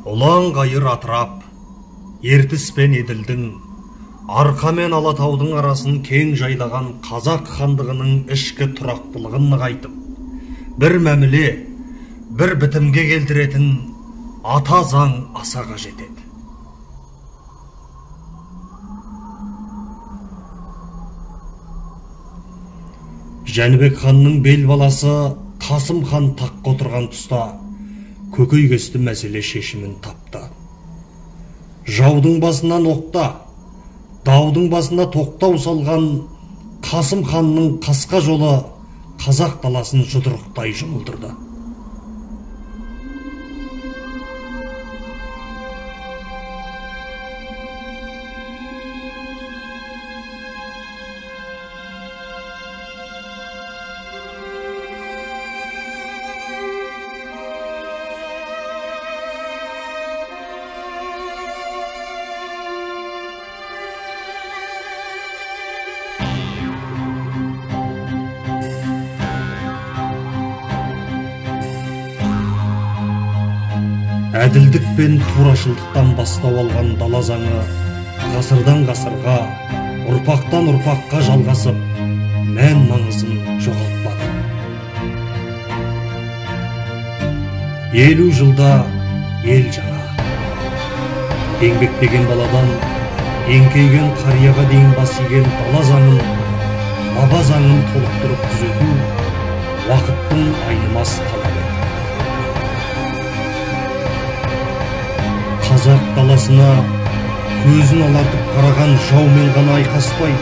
Ұлан-ғайыр атырап, Ертіс пен Еділдің, Арқа мен Алатаудың арасын кең жайлаған қазақ хандығының ішкі тұрақтылығын нығайтып, бір мәміле, бір бітімге келтіретін ата заң аса қажет еді. Жәнібек ханның бел баласы Қасым хан таққа отырған тұста көкейкесті мәселе шешімін тапты. Жаудың басынан оқта, даудың басына тоқтау салған Қасым ханның қасқа жолы қазақ даласын жұдырықтай жұмылдырды. Әділдік пен турашылдықтан бастау алған дала заңы ғасырдан ғасырға, ұрпақтан ұрпаққа жалғасып, мән маңызын жоғалтпады. 50 жылда ел жаңа. Еңбектеген баладан еңкейген қарияға дейін бас иген дала заңын, баба заңын толықтырып түзету уақыттың айнымас талабы. Қазақ даласына көзін алартып қараған жаумен ғана айқаспай,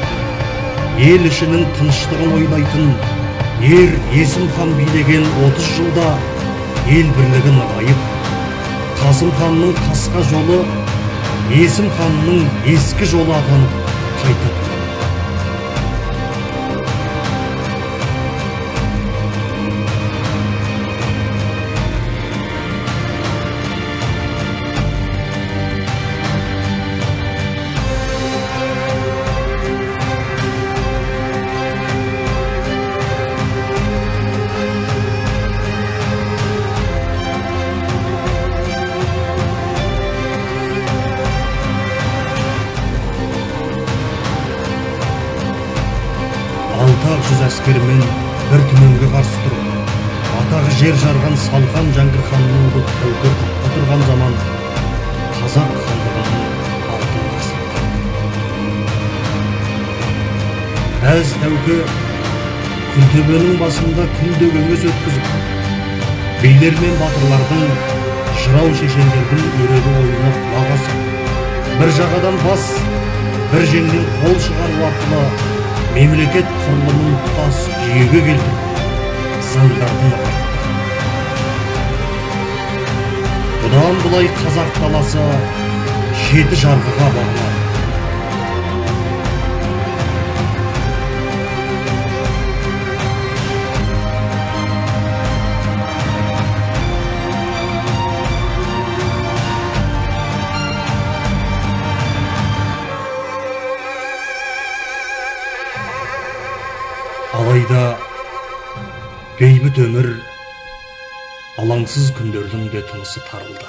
ел ішінің тыныштығын ойлайтын ер Есім хан билеген 30 жылда ел бірлігі нығайып, Қасым ханның қасқа жолы Есім ханның ескі жолы атанып қайта тұрды. Жүз әскерімен бір түменге қарсы тұрып, атағы жер жарған Салқан Жәңгір ханның ұлы Тәуке таққа тұрған заман қазақ хандығының алтын ғасыры. Әз Тәуке Күлтөбенің басында күнде кеңес өткізіп, билер мен батырлардың, жырау шешендердің өрелі ойына құлақ асып, бір жағадан бас, бір жеңнен қол шығару арқылы мемлекет құрылымын тұтас жүйеге келтіріп, заңдарды нығайтты. Бұдан былай қазақ даласы жеті жарғыға бағынады. Алайда бейбіт өмір алаңсыз күндердің де тынысы тарылды.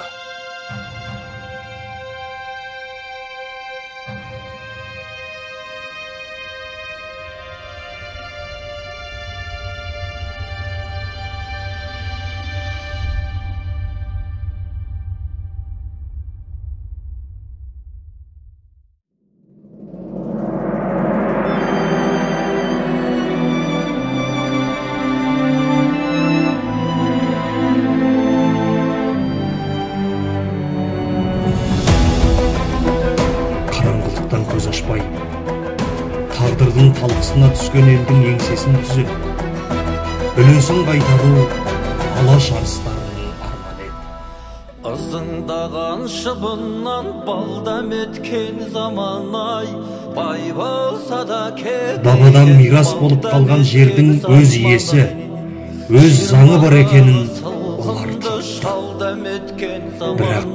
Тағдырдың талқысына түскен елдің еңсесін түзеп, үлесін қайтару алаш арыстарының арманы еді. Ызыңдаған шыбыннан балдам еткен заман-ай, бай болса да кедей. Бабадан мирас болып қалған жердің өз иесі, өз заңы бар екенін олар танытты. Бірақ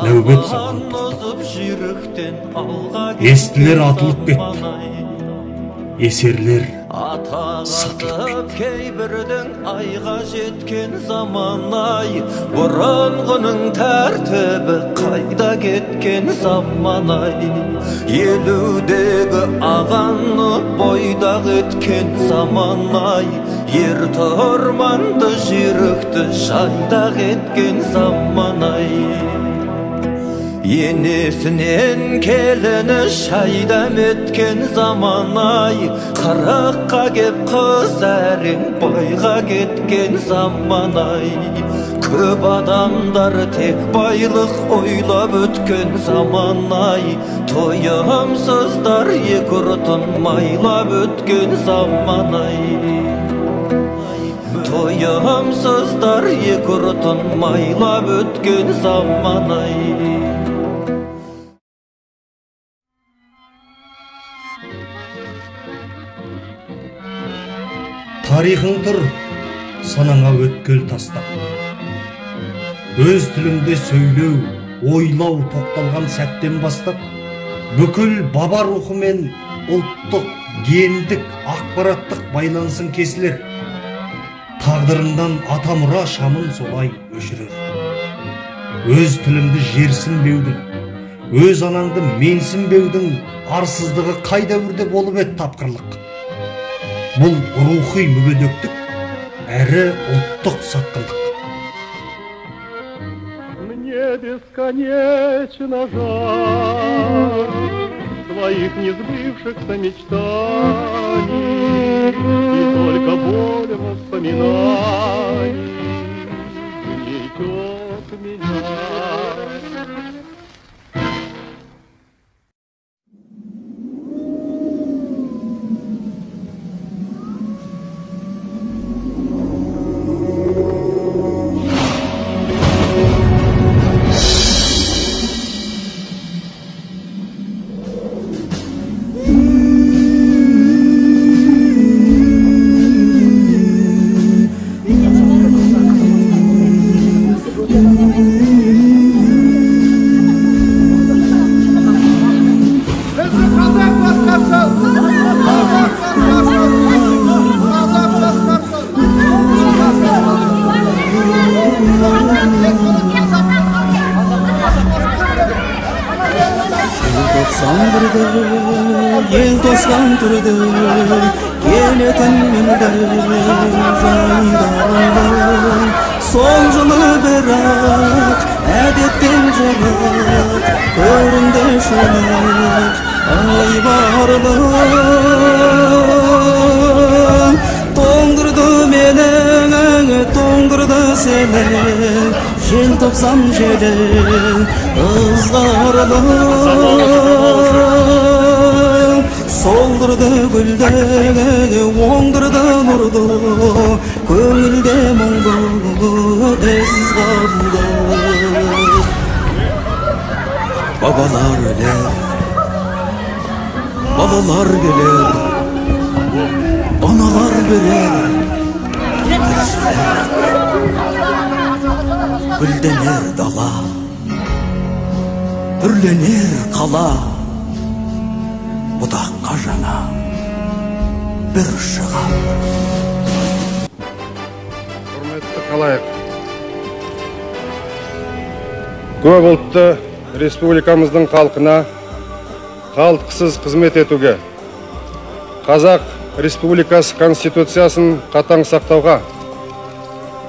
нәубет заман тоқтады. Естілер атылып кетті. Есерлер сатылып кетті. Кейбірдің айға жеткен заман ай, бұрынғының тәртібі қайда кеткен заман ай. Елудегі ағаны бойдақ еткен заман ай, ер тұрманды жүйрікті жайдақ еткен заман ай. Енесінен келіні шайдам еткен заман ай, 40-қа кеп қыз әрең байға кеткен заман ай. Көп адамдар тек байлық ойлап өткен заман ай, тойымсыздар екі ұртын майлап өткен заман ай. Тойымсыздар екі ұртын майлап өткен заман ай. Тарихың тұр, санаңа өткел тастап. Өз тіліңде сөйлеу, ойлау тоқталған сәттен бастап, бүкіл баба рухымен ұлттық, гендік, ақпараттық байланысың кесілер. Тағдырыңдан ата мұра шамын солай өшірер. Өз тіліңді жерсінбеудің, өз анаңды менсінбеудің арсыздығы қай дәуірде болып еді тапқырлық? Бұл рухи мүгедектік, әрі ұлттық сатқындық. Мне бесконечно жаль своих несбывшихся мечтаний, и только боль воспоминаний гнетет меня. Ел тосқан түрді, келетін менді жандарымды. Сол жылы бірақ әдеттен жырық, көрінді шұнық айбарлы. Тоңдырды мені, тоңдырды сені, желтоқсан желі ызғарлы. Солдырды гүлді, оңдырды нұрды, көңілде мұңды із қалды. Бабалар өлер, балалар келер, аналар берер, гүлденер дала, түрленер қала. Бұтаққа жаңа бір шығар. Құрметті халайық, көп ұлтты республикамыздың халқына қалтқысыз қызмет етуге, Қазақ Республикасы Конституциясын қатаң сақтауға,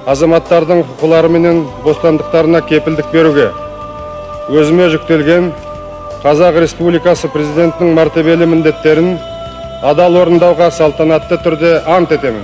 азаматтардың құқылары менен бостандықтарына кепілдік беруге, өзіме жүктелген Қазақ Республикасы Президентінің мәртебелі міндеттерін адал орындауға салтанатты түрде ант етемін.